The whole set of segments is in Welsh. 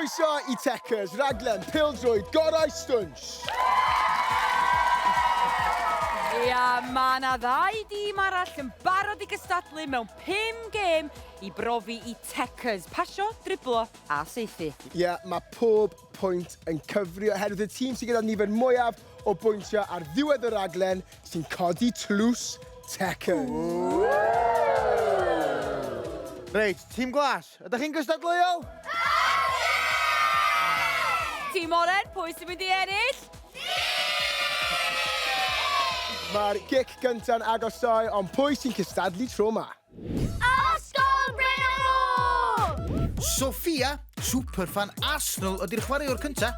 Croeso i Techers, raglen pêl-droed gorau stwnsh! Ia, mae yna ddau dîm arall yn barod i gystadlu mewn pum gêm i brofi i Techers pasio, driblo a saethu. Ia, mae pob pwynt yn cyfri oherwydd y tîm sydd gyda'r nifer mwyaf o bwyntiau ar ddiwedd y raglen sy'n codi tlws Techers. Reit, tîm glas, ydych chi'n gystadleuol? Tîm oren, pwy sy'n mynd i ennill? Mae'r gic gynta'n agosáu, ond pwy sy'n cystadlu tro 'ma? Ysgol Bryn y Môr! Sophia, superfan Arsenal ydy'r chwaraewr cynta.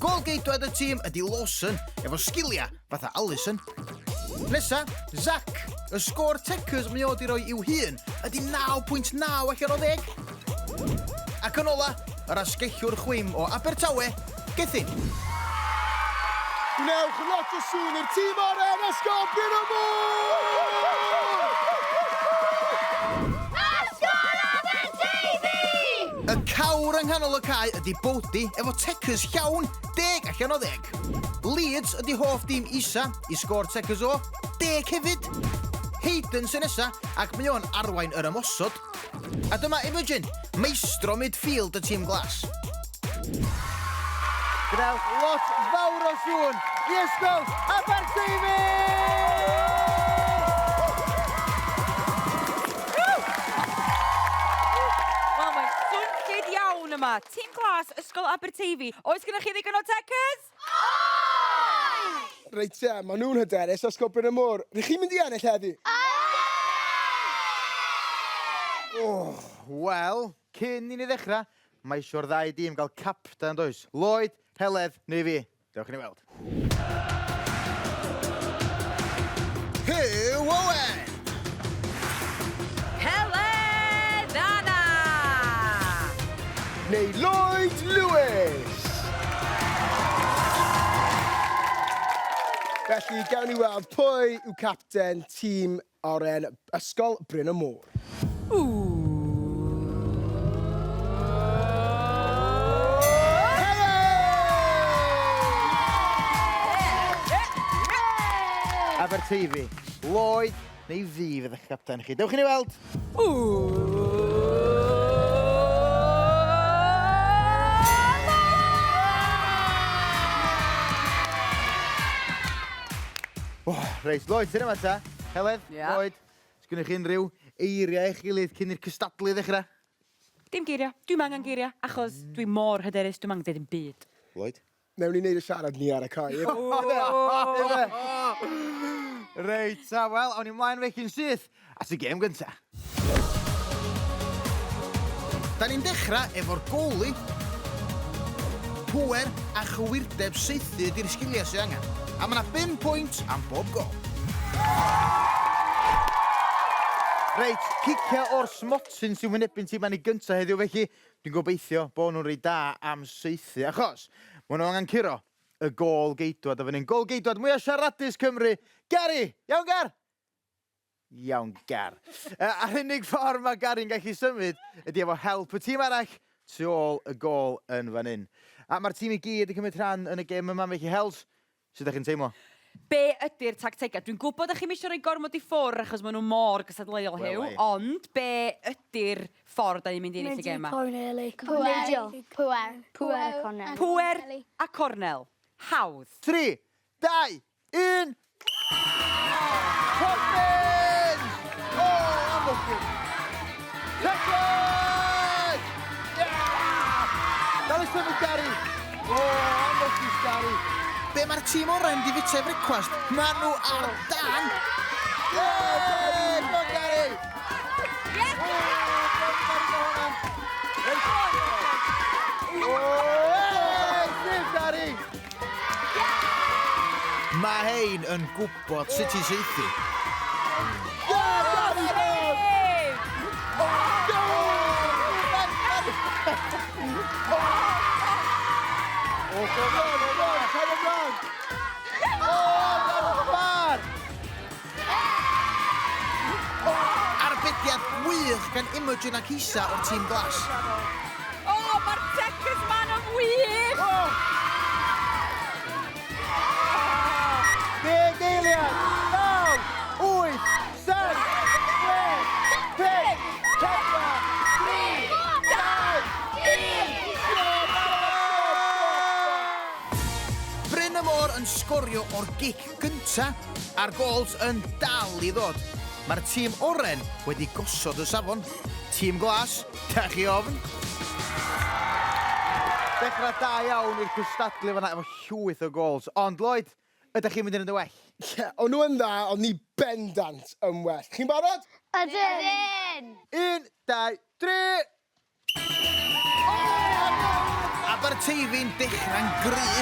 Gôl-geidwad y tîm ydy Lawson, efo sgilia fatha Alisson. Nesa, Zac, y sgôr Techers mae o 'di roi i'w hun ydy 9.9 allan o ddeg. Ac yn ola, yr asgellwr chwim o Abertawe, Gethin. Gwnewch lot o sŵn i'r tîm oren, Ysgol Bryn y Môr! Ysgol Aberteifi! Y cawr yng nghanol y cae ydy Bodie efo Techers llawn, deg allan o ddeg. Leeds ydy hoff dîm Isa, i sgôr Techers o, deg hefyd. Hayden sy nesa, ac mae o'n arwain yr ymosod. A dyma Imogen, maestro midfield y tîm glas. Gwnewch lot fawr o sŵn i Ysgol Aberteifi! Wel, mae'n swnllyd iawn yma. Tîm Glas, Ysgol Aberteifi. Oes gennych chi ddigon o techers? Oes! Reit te, maen nhw'n hyderus, Ysgol Bryn y Môr. Rych chi'n mynd i ennill heddi? Oes! Wel, Cyn i ni ddechrau, mae isio'r ddau dîm gael capten, does? Lloyd, Heledd neu fi? Dewch i ni weld. Huw Owen! Heledd Anna! Neu Lloyd Lewis! Felly, gawn ni weld pwy yw capten tîm Oren, Ysgol Bryn y Môr. Aberteifi, Lloyd neu fi fydd eich capten chi. Dewch i ni weld! Oh, reit, Lloyd, ti'n yma ta? Heledd, yeah. Lloyd, sgynnych chi unrhyw eiriau eich gilydd cyn i'r cystadlu ddechrau? Dim geiriau. Dwi'm angen geiriau, achos dwi mor hyderus, dwi'm angen deud dim byd. Lloyd? Newn ni neud y siarad ni ar y cae. Reit, ta, wel, awn ni mlaen felly'n syth at y gêm gynta. Da ni'n dechrau efo'r goli. Pŵer a chywirdeb saethu ydy'r sgiliau sydd angen, a mae yna 5 pwynt am bob gol. Reit, ciciau o'r smotyn sy'n wynebu'n tîm ni gyntaf heddiw, felly dwi'n gobeithio bod nhw'n reit da am saethu, achos maen nhw angen curo y gôl geidwad o fan hyn. Gôl geidwad mwyaf siaradus Cymru, Gary! Iawn, Gar? Iawn, Gar. A'r unig ffordd mae Gary'n gallu symud ydy efo help y tîm arall tu ôl y gôl yn fan hyn. A mae'r tîm i gyd yn cymryd rhan yn y gêm yma, felly Hels, sut ydych chi'n teimlo? Be ydy'r tactegau? Dwi'n gwybod ych chi'm isio rhoi gormod i ffwr achos maen nhw mor gystadleuol, Huw, ond be ydy'r ffordd da ni'n mynd i ennill y gêm 'ma? Pŵer. Pŵer. Pŵer a cornel. Pŵer a cornel. Hawdd. 3, 2, 1! Corbyn! O, anlwcus! Rhedeg! Yeah! Dal i symud, Gary! O, anlwcus, Gary! Be mae'r tîm orau yn di fita i frecwast? Maen nhw ar dan! Yeah, Gary! Come on, Gary! Yes! O, Gary, Gary, gael hwnna! O, hey, save, Gary! Mae hein yn gwybod sut i saethu. Arbediad gwych gan Imogen ac Isa o'r tîm glas. O, mae'r Techers 'ma! Gwych! 10 eiliad! 9, 8, 7, 6, 5, 4, 3, 2, 1! Bryn y Môr yn sgorio o'r gic gynta, a'r gols yn dal i ddod. Mae'r tîm oren wedi gosod y safon. Tîm glas, da chi ofn? Dechrau da iawn i'r cystadlu fanna efo llwyth o gols. Ond Lloyd, ydych chi'n mynd i wneud yn well? Ie, o'n nhw yn dda, ond ni bendant yn well. Chi'n barod? Ydyn! 1, 2, 3! Aberteifi'n dechrau'n gry.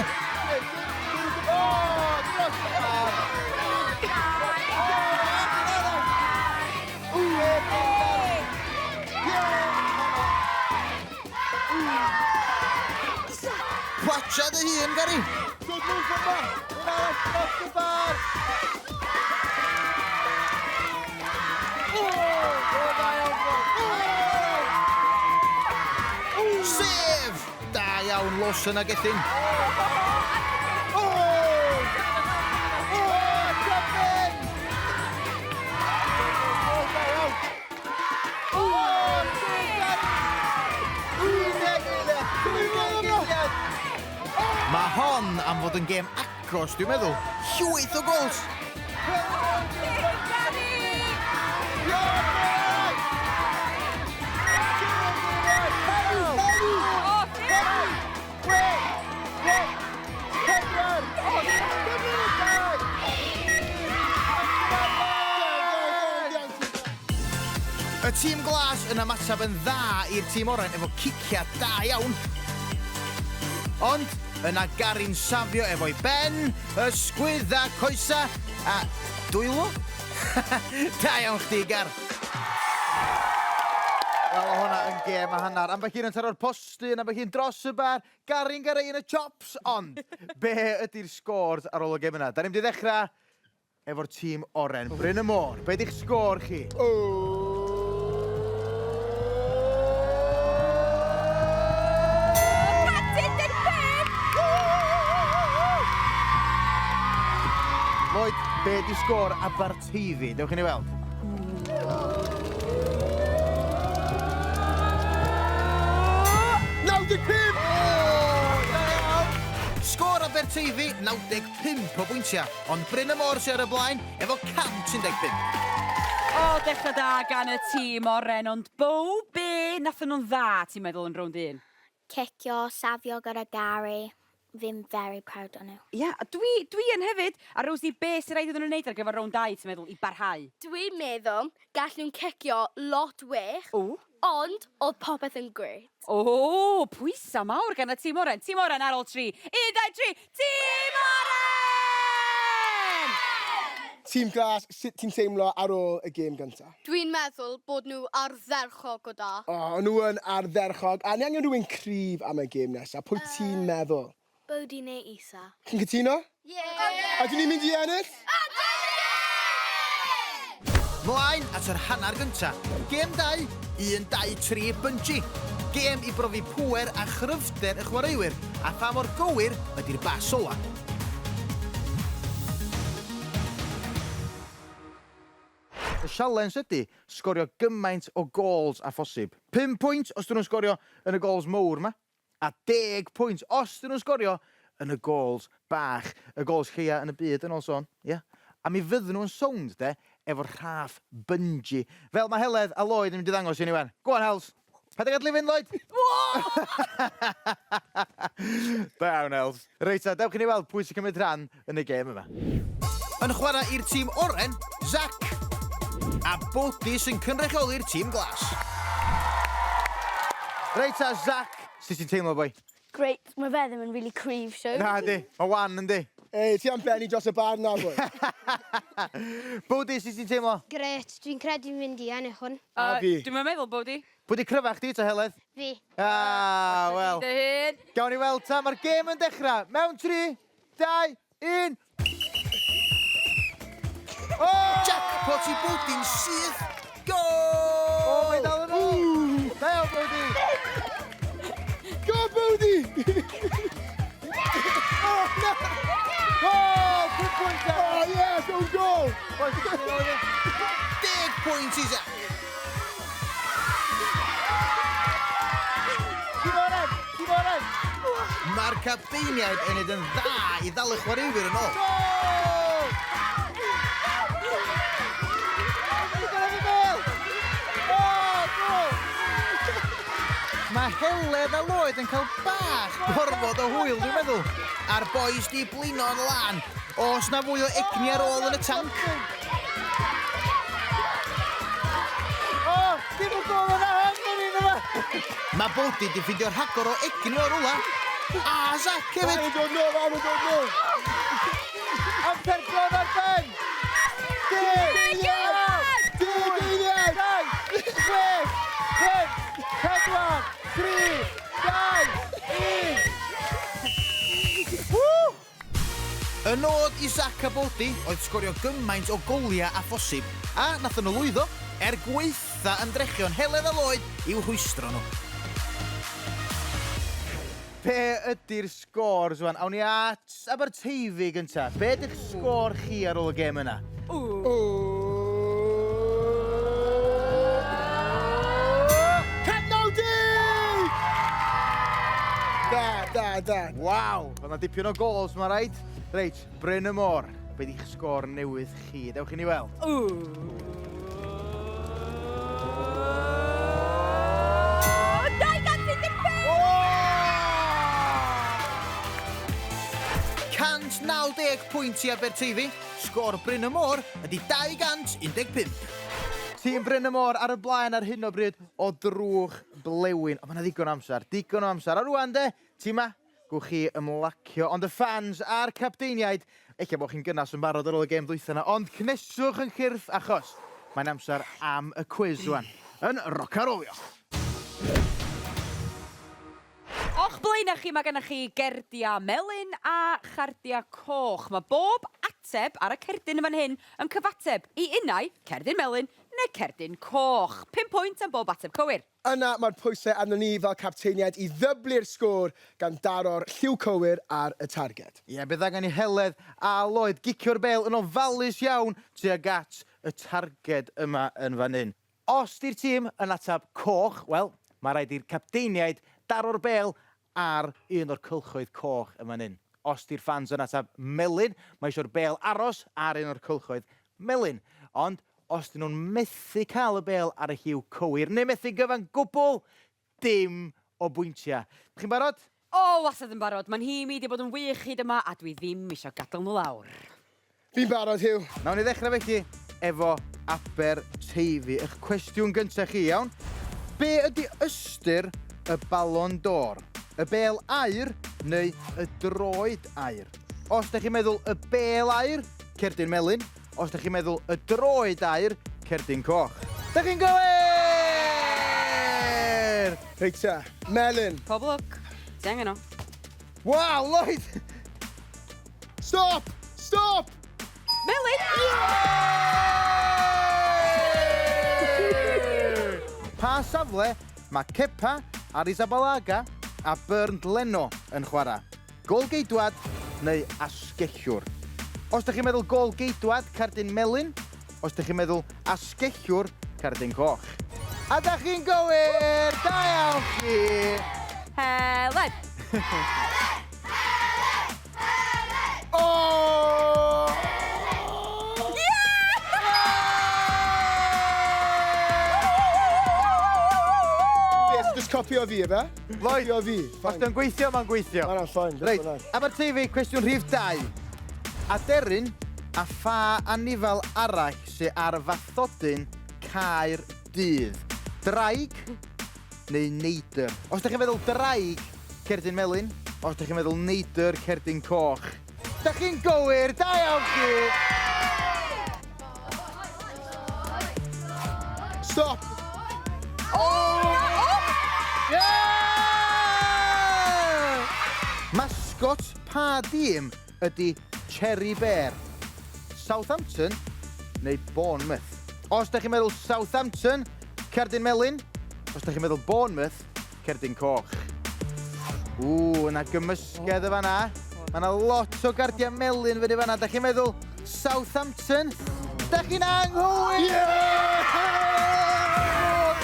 Watcha dy hun, Gary! Good move from yma! Un arall dros y bar! Sef! Da iawn, Lawson a Gethin. Mae hon am fod yn gêm agos, dwi'n meddwl. Llwyth o gols! Y tîm glas yn ymateb yn dda i'r tîm oren efo ciciau da iawn. Ond yna Gary'n safio efo'i ben, ysgwydd a coesa a dwylo. Da iawn chdi, Gar. Wel, o hwnna yn gêm a hanner. Ambell un yn taro'r postyn, ambell un dros y bar, Gary'n gyrru yn y chops, ond be ydy'r scores ar ôl y gêm yna? Da ni'n mynd i ddechrau efo'r tîm oren. Bryn y Môr, be di'ch sgôr chi? Lloyd, be di sgôr Aberteifi? Dewch i ni weld. Sgôr Aberteifi, 95 o bwyntiau, ond Bryn y Môr sydd ar y blaen efo 115. O, dechrau da gan y tîm oren, ond Bow, be nathon nhw'n dda, ti'n meddwl, yn rownd un? Cicio, safio gyda Gary. Fi'n very proud o nhw. Ia, a dwi, dwi yn hefyd. A Rosie, be sy'n rhaid iddyn nhw wneud ar gyfer rownd 2, ti'n meddwl, i barhau? Dwi'n meddwl gall nhw'n cicio lot well, O. ond oedd popeth yn great. O, pwysa mawr gan y tîm oren. Tîm oren ar ôl 3. 1, 2, 3, tîm oren! Tîm glas, sut ti'n teimlo ar ôl y gêm gyntaf? Dwi'n meddwl bod nhw ardderchog o da. O, o'n nhw yn ardderchog, a ni angen rhywun cryf am y gêm nesaf. Pwy ti'n meddwl? Bodie neu Isa. Chi'n cytuno? Ie! Yeah. Ydyn ni'n mynd i ennill? Mlaen at yr hanner gynta. Gêm 2, 1, 2, 3, bungee. Gêm i brofi pŵer a chryfder y chwaraewyr, a pha mor gywir ydy'r bas ola. Y sialens ydy sgorio gymaint o gols a phosib. 5 pwynt os dyn nhw'n sgorio yn y gols mowr ma, a 10 pwynt os dyn nhw'n sgorio yn y gols bach, y gols lleia yn y byd yn ôl sôn. Ia. A mi fydden nhw'n sownd de efo'r rhaff bungee. Fel mae Heledd a Lloyd yn mynd i ddangos i ni wan. Go on, Hels. Paid â gadw i fynd, Lloyd. Da iawn, Els. Reit, ta, dewch i ni weld pwy sy'n cymryd rhan yn y gêm yma. Yn chwarae i'r tîm oren, Zac. A Bodie sy'n cynrychioli'r tîm glas. Reit ta, Zac. Sut ti'n teimlo, boi? Great, mae fe ddim yn really cryf, so. Na, di. Mae wan, yndi. Ei, ti am benni dros y bar na, boi. Bodie, sut ti'n teimlo? Gret, dwi'n credu mynd i ennill hwn. A fi. Dwi'n meddwl, Bodie. Pwy di cryfach di, ta Heledd? Fi. Ah, wel. Dy hun. Gawn ni weld ta, mae'r gêm yn dechrau. Mewn 3, 2, 1. Oh! Jackpot i Bodie'n syth. Gol! O, mae dal yn ôl. Da iawn, Bodie. Go, Bodie! Oh, na! Gol! 5 pwynt Oh, yes! Own goal! 10 pwynt i Zac. Mae'r capteiniaid yn neud yn dda i ddal y chwaraewyr yn ôl. Mae Heledd a Lloyd yn cael bach gorfod o hwyl, dwi'n meddwl. A'r bois di blino'n lân. Oes na fwy o egni ar ôl yn y tanc? O, dim y gol yna, hyn yn yma! Mae Bodhi di ffindio rhagor o egni o rwla. A Zac hefyd. Mae'n dod nôl, mae'n dod nôl! Amser bron ar ben! 10, Eiliad! 10 eiliad! 7, 6, 5, 4, 3, 2, 1. Woo! Y nod i Zac a Bodhi oedd sgorio gymaint o goliau â phosib, a nathon nhw lwyddo, er gwaetha ymdrechion Heledd a Lloyd i'w rhwystro nhw. Be ydy'r sgôrs wan? Awn ni at Aberteifi gynta. Be ydy'ch sgôr chi ar ôl y gêm yna? 190! Da, da, da. Waw, oedd 'na dipyn o gols, mae rhaid. Reit, Bryn y Môr, be di'ch sgôr newydd chi? Dewch i ni weld. Ww. 215! 190 pwynt i Aberteifi, sgôr Bryn y Môr ydy 215. Tîm Bryn y Môr ar y blaen ar hyn o bryd o drwch blewyn. Ond mae yna ddigon o amser, digon o amser. A rwan de, tîm ma, gewch chi ymlacio. Ond y fans a'r capteiniaid, eich bod chi'n gynnas yn barod ar ôl y gêm ddwytha yna, ond cneswch yn chyrff achos mae'n amser am y cwis rwan yn Rocarolio. O'ch blaenau chi mae gennych chi gerdia melyn a chardia coch. Mae bob ateb ar y cerdyn yn fan hyn yn cyfateb i unau cerdyn melyn neu cerdyn coch. 5 pwynt am bob ateb cywir. Yna mae'r pwysau arnon ni fel capteiniaid i ddyblu'r sgôr gan daro'r lliw cywir ar y targed. Ie, yeah, bydd angen i Heledd a Lloyd gicio'r bel yn ofalus iawn tuag at y targed yma yn fan hyn. Os di'r tîm yn atab coch, wel, mae rhaid i'r capteiniaid daro'r bel ar un o'r cylchoedd coch yn fan hyn. Os di'r fans yn atab melyn, mae eisiau'r bel aros ar un o'r cylchoedd melyn. Ond os dyn nhw'n methu cael y bel ar y lliw cywir, neu methu gyfan gwbl, dim o bwyntiau. Chi'n barod? O, wastad yn barod. Mae'n nhîm i wedi bod yn wych hyd yma a dwi ddim eisiau gadael nhw lawr. Fi'n barod, Huw. Nawn ni ddechrau felly efo Aberteifi. Eich cwestiwn gyntaf chi, iawn? Be ydy ystyr y Ballon d'Or? Y bel aur neu y droed aur? Os da chi'n meddwl y bel aur, cerdyn melyn. Os da chi'n meddwl y droed aur, cerdyn coch. Da chi'n gywir! Reit ta, melyn. Pob lwc. Ti angen o. Waw, Lloyd! Stop! Stop! Melyn! Pa safle mae Kepa, Arrizabalaga a Bernd Leno yn chwarae? Golgeidwad neu asgellwr? Os ydych chi'n meddwl golgeidwad, cardyn melyn. Os ydych chi'n meddwl asgellwr, cardyn coch. A da chi'n gywir! Da iawn chi! Helen! O! Yes, just copio fi, efe? Lloyd, Copio fi. Os dio'n gweithio, mae'n gweithio. Mae'n fine. Reit, Aberteifi, cwestiwn rhif 2. Aderyn a pha anifal arall sydd ar fathodyn Caerdydd? Draig neu neidr? Os ydych chi'n meddwl draig, cerdyn melyn. Os ydych chi'n meddwl neidr, cerdyn coch. Da chi'n gywir, da iawn chi! Stop! Oh! Yeah! Mascot pa dîm ydy Cherry Bear? Southampton neu Bournemouth? Os da chi'n meddwl Southampton, cerdyn melyn. Os da chi'n meddwl Bournemouth, cerdyn coch. Ww, yna gymysgedd y fanna. Mae yna lot o gardiau melyn fyny fanna. Da chi'n meddwl Southampton? Da chi'n anghywir! Yeah!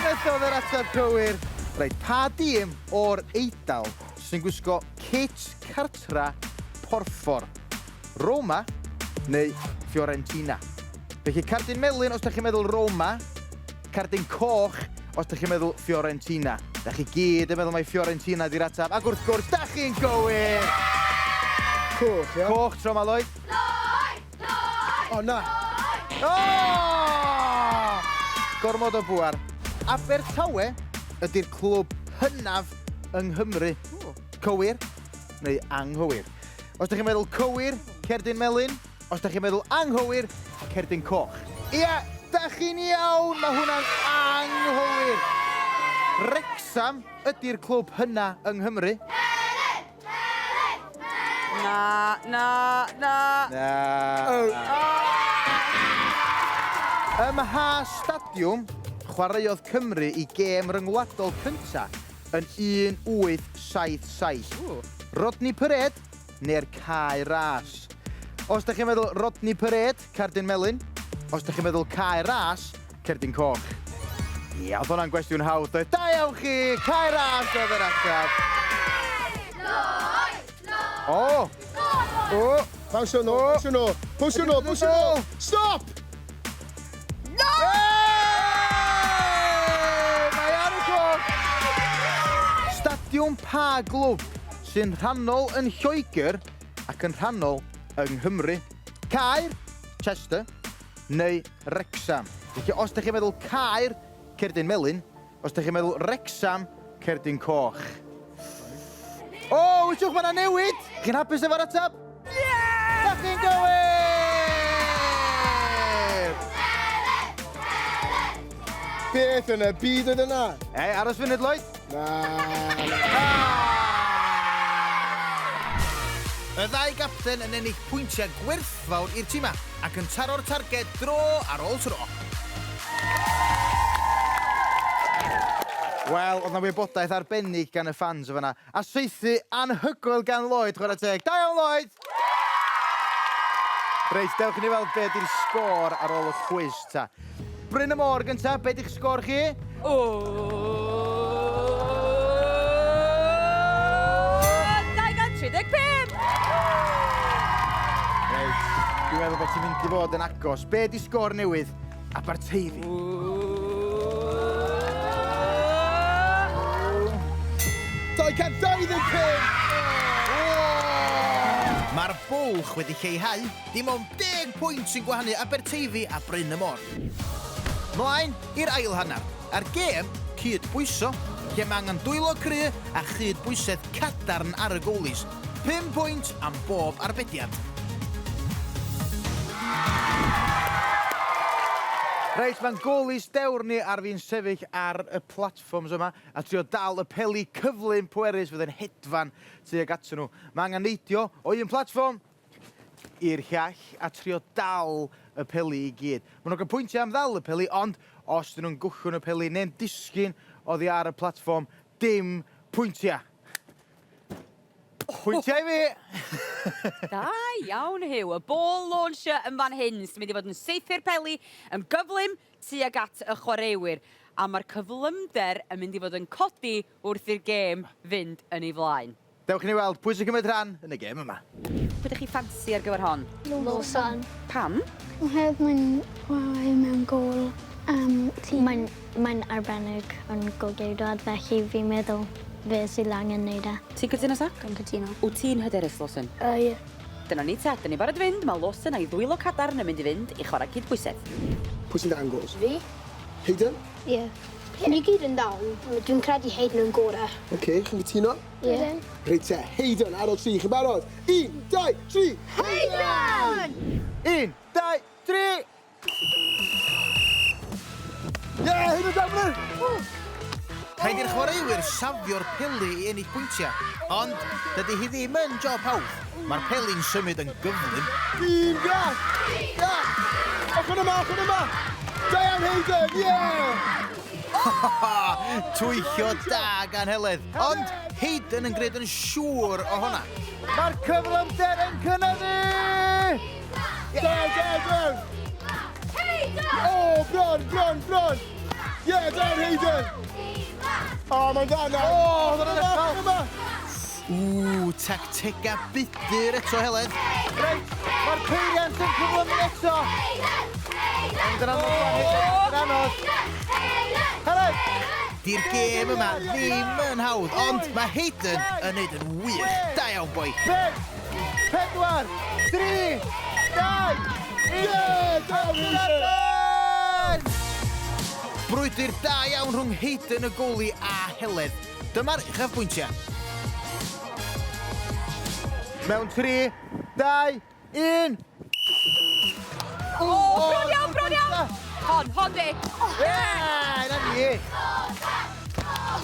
Methodd yr ateb cywir. Reit, pa dîm o'r Eidal sy'n gwisgo kit cartra porffor? Roma neu Fiorentina? Felly cardyn melyn os da chi'n meddwl Roma, cardyn coch os da chi'n meddwl Fiorentina. Da chi gyd yn meddwl mai Fiorentina di'r ateb, ac wrth gwrs, da chi'n gywir! Coch, ia? Coch tro 'ma, Lloyd. O, na. O! Gormod o bŵar. Abertawe ydy'r clwb hynaf yng Nghymru. Cywir neu anghywir? Os da chi'n meddwl cywir, cerdyn melyn. Os da chi'n meddwl anghywir, cerdyn coch. Ia, da chi'n iawn, mae hwnna'n anghywir. Wrecsam ydy'r clwb hynna yng Nghymru. Na, na, na. Na. Ym mha stadiwm chwaraeodd Cymru i gêm ryngwladol cynta yn 1877? Rodney Parade neu'r Cae Ras? Os da chi'n meddwl Rodney Parade, cerdyn melyn. Os da chi'n meddwl Cae Ras, cerdyn coch. Ia, oedd hwnna'n gwestiwn hawdd, doedd? Da iawn chi! Cae Ras oedd yr ateb. O! O! Bownsio nôl, bownsio nôl, bownsio nôl, bownsio nôl. Stop! Hey! Mae ar y cloc! Stadiwm pa glwb sy'n rhannol yn Lloegr ac yn rhannol yng Nghymru? Caer, Chester neu Wrexham? Felly, os ydych chi'n meddwl Caer, cerdyn melyn. Os ydych chi'n meddwl Wrexham, cerdyn coch. O, wytwch, mae yna newid! Chi'n hapus efo'r ateb? Ie! Da chi'n gywir! Beth yn y byd oedd yna? Ei, aros funud, Lloyd. Na, na. Y ddau gapten yn ennill pwyntiau gwerthfawr i'r tîma ac yn taro'r targed dro ar ôl tro. Wel, oedd na wybodaeth arbennig gan y fans o fanna. A saethu anhygoel gan Lloyd, chwarae teg. Da iawn, Lloyd! Reit, dewch i ni weld be di'r sgôr ar ôl y cwis, ta. Bryn y Môr gynta, be di'ch sgôr chi? O! 235! Reit, dwi'n meddwl bod ti'n mynd i fod yn agos. Be di sgôr newydd Aberteifi? 225! Mae'r bwlch wedi lleihau, dim ond 10 pwynt sy'n gwahanu Aberteifi a Bryn y Môr. Mlaen i'r ail hanner, a'r gêm cyd bwyso, lle mae angen dwylo cry a chyd bwysedd cadarn ar y goalies. 5 pwynt am bob arbediad. Reit, mae'n goalies dewr ni ar fi'n sefyll ar y platforms yma a trio dal y peli cyflym pwerus fydd yn hedfan tuag atyn nhw. Mae angen neidio o un platfform i'r llall a trio dal y peli i gyd. Maen nhw'n cael pwyntiau am ddal y peli, ond os dyn nhw'n gwllwng y peli neu'n disgyn oddi ar y platfform, dim pwyntiau. Pwyntiau i fi! Da iawn, Huw. Y ball launcher yn fan hyn sy'n mynd i fod yn saethu'r peli yn gyflym tuag at y chwaraewyr. A mae'r cyflymder yn mynd i fod yn codi wrth i'r gêm fynd yn ei flaen. Dewch i ni weld pwy sy'n cymryd rhan yn y gêm yma. Pwy ydych chi ffansi ar gyfer hon? Lawson. Pam? Oherwydd mae'n chwarae mewn gôl tîm. Mae'n arbennig yn golgeidwad, felly fi'n meddwl fe sydd angen neud e. Ti'n cytuno, Sac? Dwi'n cytuno. Wyt ti'n hyderus, Lawson? Ie. Dyna ni ta, dyn ni barod i fynd. Mae Lawson a'i ddwylo cadarn yn mynd i fynd i chwarae cydbwysedd. Pwy sy'n dangos? Fi? Hayden? Ie. Ni gyd yn dda, ond dwi'n credu Hayden yn gorau. Oce, okay, chi'n cytuno? Ie. Reit te, Hayden ar ôl tri, chi'n barod? 1, 2, 3, Hayden! 1, 2, 3! Ie, Hayden down! Rhaid i'r chwaraewyr safio'r peli i ennill pwyntiau, ond dydy hi ddim yn job hawdd. Mae'r peli'n symud yn gyflym. Tîm graff! Ia! Ochr yma, ochr yma! Da iawn, Hayden, ie! Twyllo da gan Heledd, ond Hayden yn gwneud yn siŵr o honna. Mae'r cyflymder yn cynyddu! Da, da, da! O, bron, bron, bron! Ie, da, Hayden! O, mae'n dda na! O, mae'n dda! Ww, tactega budur eto, Heledd. Reit, mae'r peiriant yn cyflymu eto. Mae'n anodd, Hayden, mae'n anodd. Heledd! Di'r gêm yma ddim yn hawdd, ond mae Hayden yn neud yn wych. Da iawn, boi. 5, 4, 3, 2, 1. Ie, da, Hayden! Brwydr da iawn rhwng Hayden y goli a Heledd. Dyma'r uchafbwyntiau. Mewn 3, 2, 1. O, bron iawn, bron iawn! Hon, hon di. Ie, na ni.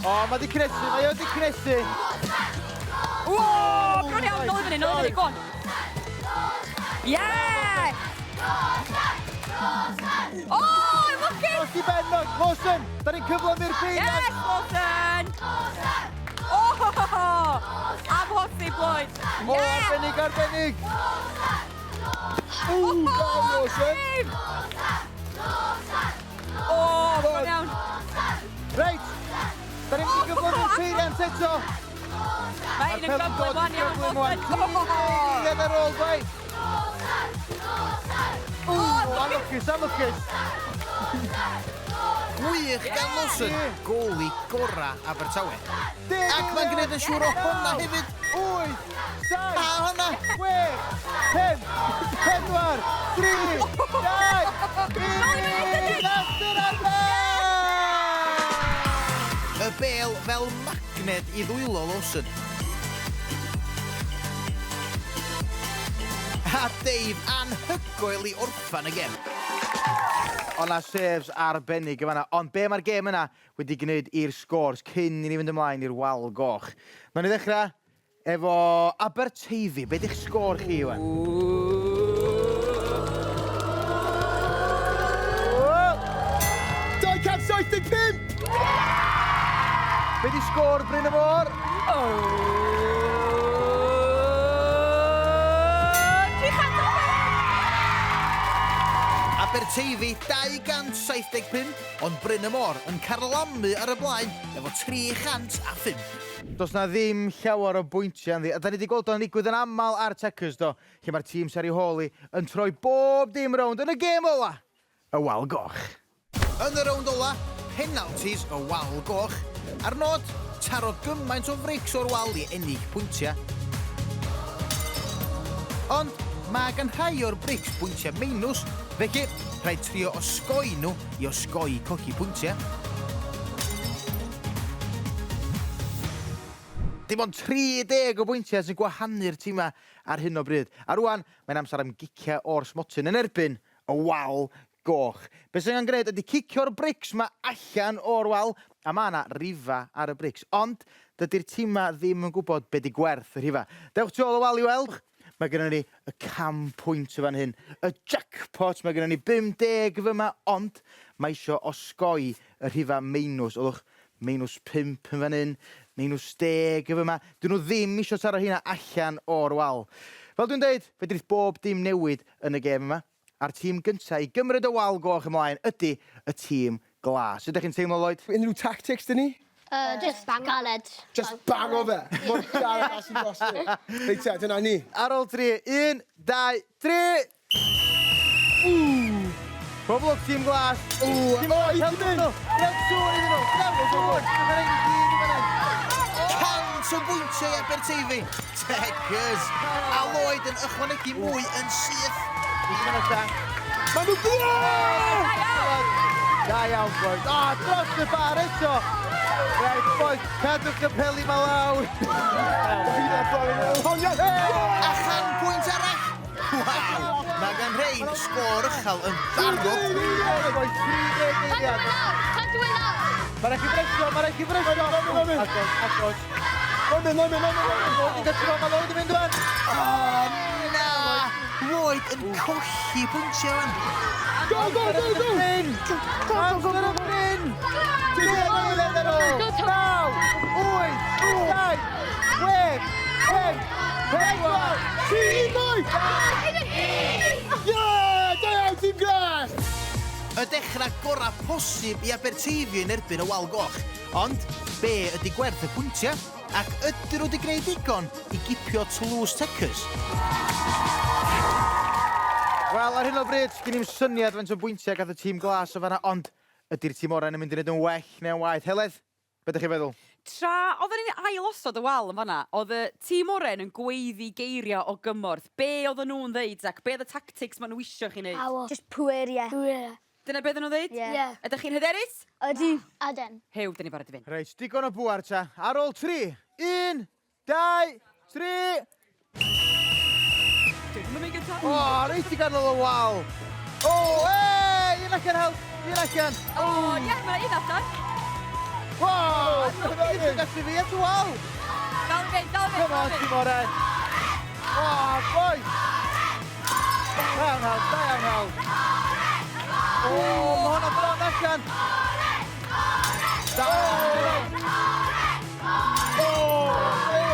O, mae di cnesu, mae o di cnesu. O, bron iawn, nôl i fyny, nôl i fyny, go on. Yeah! O, lwcus! Dos i ben, Lawson, da ni'n cyflymu'r peiriant. Yes, Lawson! O, amhosib, Lloyd. O, arbennig, arbennig. Ww, da, Lawson! O, bron iawn. Reit, da ni'n mynd i gyflymu'r peiriant eto. Mae un yn gyflym wan iawn, Lawson. Eiliad ar ôl, bai. Ww, anlwcus, anlwcus. Gwych gan Lawson, goli gora Abertawe. Ac mae'n gwneud yn siŵr o honna hefyd. 8, 7, A honna. 6, 5, 4, 3, 2, 1, amser ar ben! Y bel fel magned i ddwylo Lawson. A Dave anhygoel i orffan y gem. O na saves arbennig yn fanna, ond be mae'r gêm yna wedi gwneud i'r scores cyn i ni fynd ymlaen i'r wal goch? Nawn ni ddechrau efo Aberteifi. Be di'ch sgôr chi, Iwan? Ww! 275! Be di sgôr Bryn y Môr? 305! Aberteifi 275, ond Bryn y Môr yn carlamu ar y blaen efo 305. Does na ddim llawer o bwyntiau ynddi. A da ni wedi gweld o'n digwydd yn aml ar Checkers, do, lle mae'r tîm sy'n ei hôl yn troi bob dim rownd yn y gêm ola, y wal goch. Yn y rownd ola, penalties y wal goch. A'r nod, taro gymaint o frics o'r wal i ennill pwyntiau. Ond mae gan rhai o'r brics bwyntiau minus, felly rhaid trio osgoi nhw i osgoi colli pwyntiau. Dim ond 30 o bwyntiau sy'n gwahanu'r tîmau ar hyn o bryd. A rwan, mae'n amser am giciau o'r smotyn yn erbyn y wal goch. Be sy'n angen gwneud ydy cicio'r brics ma allan o'r wal, a mae yna rifa ar y brics. Ond dydy'r tîmau ddim yn gwybod be di gwerth y rhifa. Dewch tu ôl y wal i weld. Mae gennym ni y 100 pwynt fan hyn, y jackpot, mae gennym ni 50 fyma, ond mae isio osgoi y rhifa minus. Olwch, minus 5 yn fan hyn, minus 10 yn fyma. Dyn nhw ddim isio taro hynna allan o'r wal. Fel dwi'n deud, fedrith bob dim newid yn y gêm yma. A'r tîm gyntaf i gymryd y wal goch ymlaen ydy y tîm glas. Sut ydych chi'n teimlo, Lloyd? Unrhyw tactics dyn ni? Just galed. Just bang o fe. Mor galed as sy'n bosib. Reit te, dyna ni. Ar ôl 3, 1, 2, 3! Pob lwc, tîm glas. Ww, Tîm o, glas, i helpu fynd. nhw. Gwnewch sŵn iddyn nhw. Gwnewch sŵn. Mae'n rhaid i gyd i fan hyn. 100 o bwyntiau i Aberteifi. Checkers. A Lloyd yn ychwanegu mwy yn syth. Maen nhw Da iawn, boys. O, dros y bar eto. Reit, boys, cadwch y peli ma lawr. A 100 pwynt arall. Waw! Mae gan rhain sgôr uchel yn barod. Boys, 30 eiliad. Cadw e lawr. Mae rhaid chi bresio, mae rhaid chi bresio. Agos, agos. Mae'n mynd, mae'n mynd, mae'n mynd. Lloyd yn gytro, mae Lloyd yn mynd wan. O, na! Lloyd yn colli pwyntiau wan. Go, go, go, go! Bryn! Amser y Bryn! 30 eiliad ar ôl! 9, 8, 7, 6, 5, 4, 3, 2, 1! Ie! Da iawn, tîm glas! Y dechrau gorau posib i Aberteifi yn erbyn y wal goch. Ond be ydy gwerth y pwyntiau? Ac ydyn nhw wedi gwneud digon i gipio tlws Techers? Wel, ar hyn o bryd, sgyn i'm syniad faint o bwyntiau gath y tîm glas o fanna, ond ydy'r tîm oren yn mynd i wneud yn well neu'n waeth? Heledd, be ydych chi'n feddwl? Tra oedden ni'n ail-osod y wal yn fanna, oedd y tîm oren yn gweiddi geiriau o gymorth. Be oedden nhw'n ddeud, Zac? Be oedd y tactics maen nhw isio chi wneud? Power. Just pweriau. Pweriau. Dyna be oedden nhw'n ddeud? Ie. Ie. Ydych chi'n hyderus? Ydy. Ydyn. Huw, dyn ni barod i fynd. Reit, digon o bŵer ta. Ar ôl 3, 1, 2, 3... Dwi ddim yn mynd gyntaf. O, reit i ganol y wal. O, ei, un allan help, un allan. O, ie, mae un allan. O, dwi'n gallu fi at y wal. Dal i fynd, dal i fynd. Come on, tîm oren. O, boys. Da iawn, Hal, da iawn, Hal. O, mae hwnna bron allan. Da. O,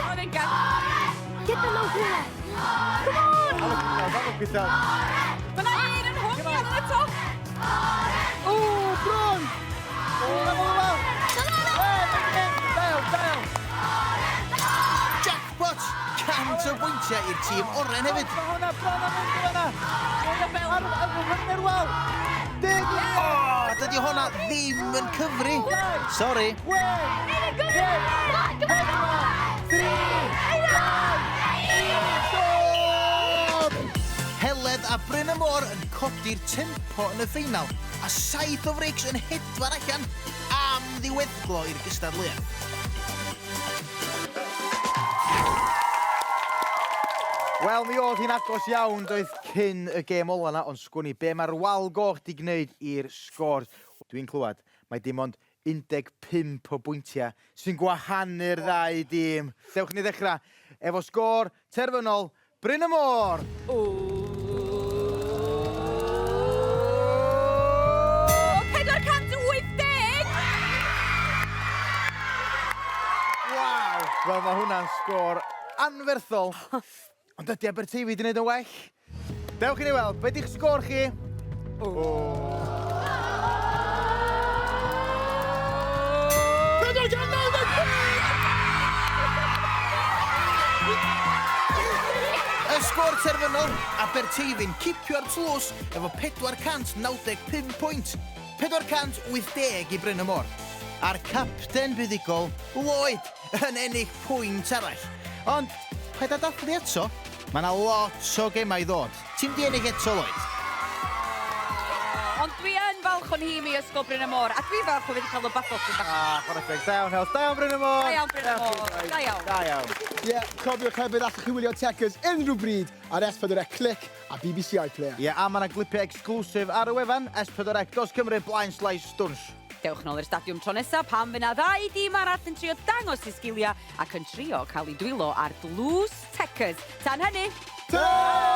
Oedd e'n gael. Get them out there. Come on! Gyda. Mae yna un yn hongian yn y top. O, bron! O, na fo fel. Ei, da iawn, da iawn. Jackpot! 100 o bwyntiau i'r tîm oren hefyd. Mae hwnna bron am mynd i fanna. Ar ar yr wal. 10, O, dydy hwnna ddim yn cyfri. Sorry. 6, 5, 4, 3, 2, 1, stop! Heledd a Bryn y Môr yn codi'r tempo yn y ffeinal, a 7 o frics yn hedfan allan am ddiweddglo i'r gystadleuaeth. Wel, mi oedd hi'n agos iawn doedd cyn y gêm ola 'na, ond sgwn i be mae'r wal goch 'di gwneud i'r sgôr. Dwi'n clywed, mae dim ond 15 o bwyntiau sy'n gwahanu'r ddau dîm. Dewch ni ddechrau efo sgôr terfynol Bryn y Môr! O, 480! Waw! Wel, mae hwnna'n sgôr anferthol. Ond dydy Aberteifi wedi gwneud yn well. Dewch i ni weld, be di'ch sgôr chi? O. 495! Y sgôr terfynol, Aberteifi'n cipio'r tlws efo 495 pwynt. 480 i Bryn y Môr. A'r capten buddugol, Lloyd, yn ennill pwynt arall. Ond, paid â dathlu eto, mae yna lot o gemau i ddod. Ti'n di ennill eto, Lloyd? Ond dwi yn falch o'n nhîm i Ysgol Bryn y Môr, a dwi'n falch o fi wedi cael y bathodyn bach. Ah, chwarae teg. Da iawn, Heledd. Da iawn, Bryn y Môr. Da iawn, Bryn y Môr. Da iawn. Da iawn. Ie, yeah, cofiwch hefyd allwch chi wylio Techers unrhyw bryd ar S4C Clic a BBC iPlayer. Ie, a mae yna glipiau exclusive ar y wefan S4C dot Cymru blaen slaes stwns. Dewch nôl i'r stadiwm tro nesaf pan fydd 'na ddau dîm arall yn trio dangos eu sgiliau ac yn trio cael eu dwylo ar dlws Techers. Tan hynny! Ta!